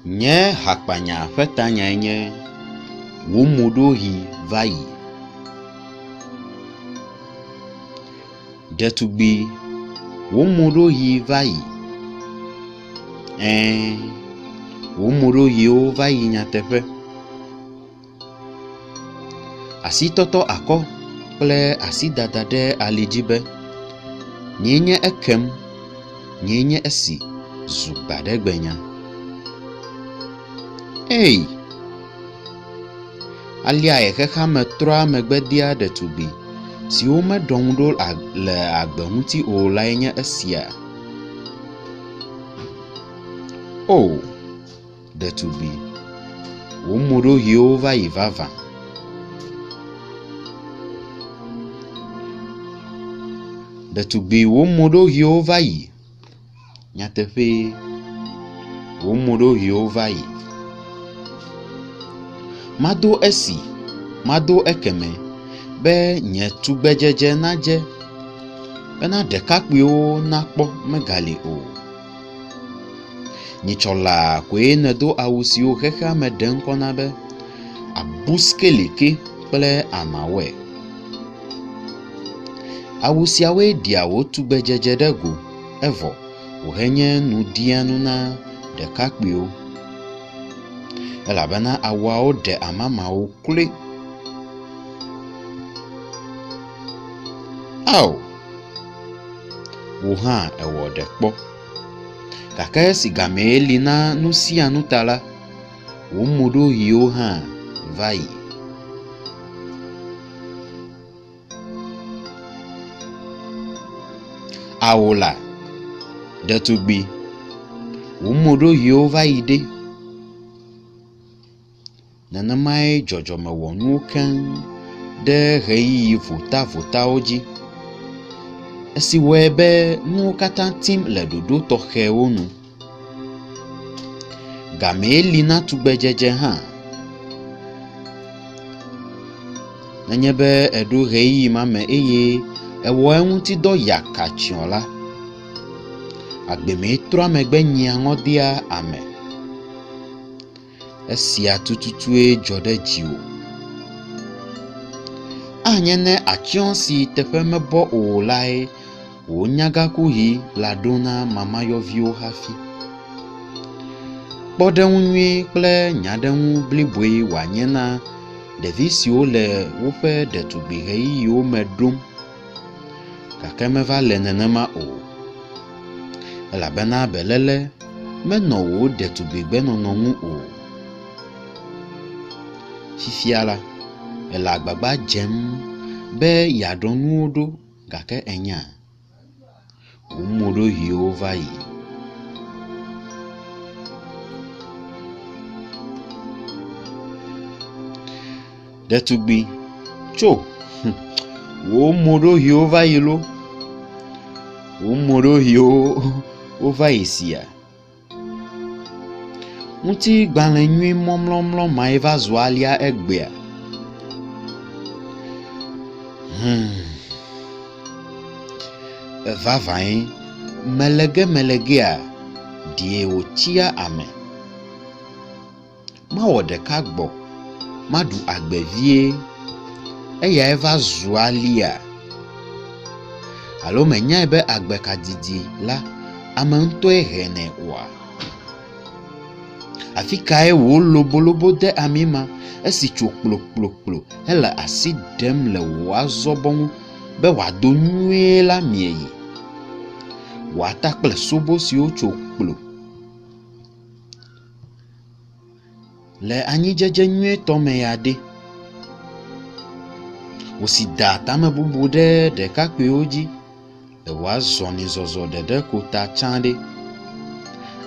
Nye hakpanya ƒe tanyae nye Wò moɖoɣi va yi. Ɖetugbi, wò moɖoɣi va yi. Ɛ̃, wò moɖoɣiwo va yi nyateƒe. Asitɔtɔ akɔ kple asidada ɖe ali dzi be, Nyee nye ekem, nyee nye esi zu gbaɖegbenya. Ei! Aleae xexeame trɔa megbe dea ɖetugbi siwo meɖɔ ŋu ɖo le agbe ŋuti o lae nye esia. O! Ɖetugbi, wò moɖoɣiwo va yi vavã. Ɖetugbi, wò moɖoɣiwo va yi. Nyateƒee, wò moɖoɣiwo va yi. Mado esi, mado ekemɛ be nye tugbedzedze nadze bena ɖekakpuiwo nakpɔ megali o. Nyitsɔ laa koe nèdo awu siwo xexea me ɖe ŋkɔ na be abuskeleke kple amawɔe. Awu siawoe ɖea wò tugbedzedze ɖe go evɔ wòhenye nuɖianu na ɖekakpuiwo elabena awuawo ɖe amamawo kloe. Ao! Wò hã èwɔ ɖe kpɔ. Gake esi gamee li na nu sia nu ta la, wò moɖoɣiwo hã va yi. Ao la, ɖetugbi, wò moɖoɣiwo va yi ɖe. Nenemae dzɔdzɔme wɔ nuwo keŋ ɖe ɣeyiɣi votavotawo dzi. Esi wɔe be nuwo katã tim le ɖoɖo tɔxɛwo nu. Gamee li na tugbedzedze hã. Nenye be èɖo ɣeyiɣi ma me eye èwɔ eŋuti dɔ yakatsyɔ la, agbemee trɔa megbe nyea ŋɔ dea ame. Esia tututue dzɔ ɖe dziwò. Anye ne atsyɔ̃ si teƒe mebɔ o lae wò nyagãkuɣi la ɖo na mamayɔviwo hafi. Kpɔɖeŋu nyui kple nyaɖeŋu bliboe wòanye na ɖevi siwo le woƒe ɖetugbi ɣeyiɣiwo me ɖom. Gake meva le nenema o. Elabena beléle menɔ wò ɖetugbuigbenɔnɔ ŋu o. Fifia la, èle agbagba dzem be yeaɖɔ nuwo ɖo gake ènya? Wò moɖoɣiwo va yi. Ɖetugbi, tso! Wò moɖoɣiwo va yi lo. Wò moɖoɣiwo wova yi sia. Ŋutigbalẽ nyui mɔmlɔmlɔ mae va zu alea egbea. Hmm. Vavãe, melegemelegea, ɖee wòtsia ame. Mawɔ ɖeka gbɔ, maɖu agbe vie. Eyae va zu alia? Alo mènyae be agbe ka didi la, ame ŋutɔe henɛ oa? Afi kae wò lobolobo de ami ma esi tso kplokplokplo hele asi ɖem le wò azɔbɔ ŋu be wòado nyuie la mieyi? Wò ata kple sobo siwo tso kplo Le anyidzedze nyuietɔ me ya ɖe? Wò si da tamebubu ɖe ɖekakpuiwo dzi le wò azɔlizɔzɔ ɖeɖe ko ta tsã ɖe?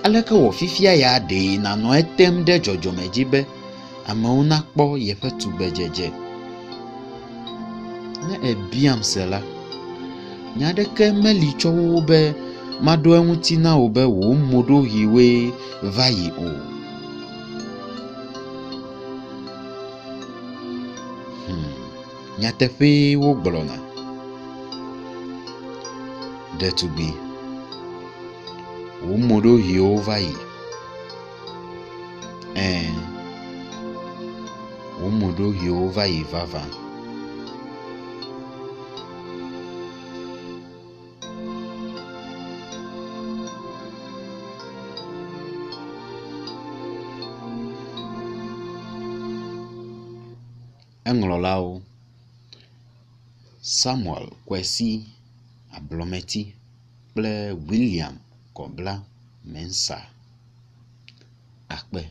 Aleke wɔ fifia ya ɖee nànɔ etem ɖe dzɔdzɔme dzi be amewo nakpɔ yeƒe tugbedzedze? Ne èbiam se la, nya aɖeke meli tsɔ wu be maɖo eŋuti na wò be wò moɖoɣiwoe va yi o. Hmm, nyateƒee wogblɔna. Ɖetugbi, wò moɖoɣiwo va yi. Ɛ̃, wò moɖoɣiwo va yi vavã. Eŋlɔlawo, Samuel Kwesi Ablɔmeti kple William Kɔbla Mensah. Akpe.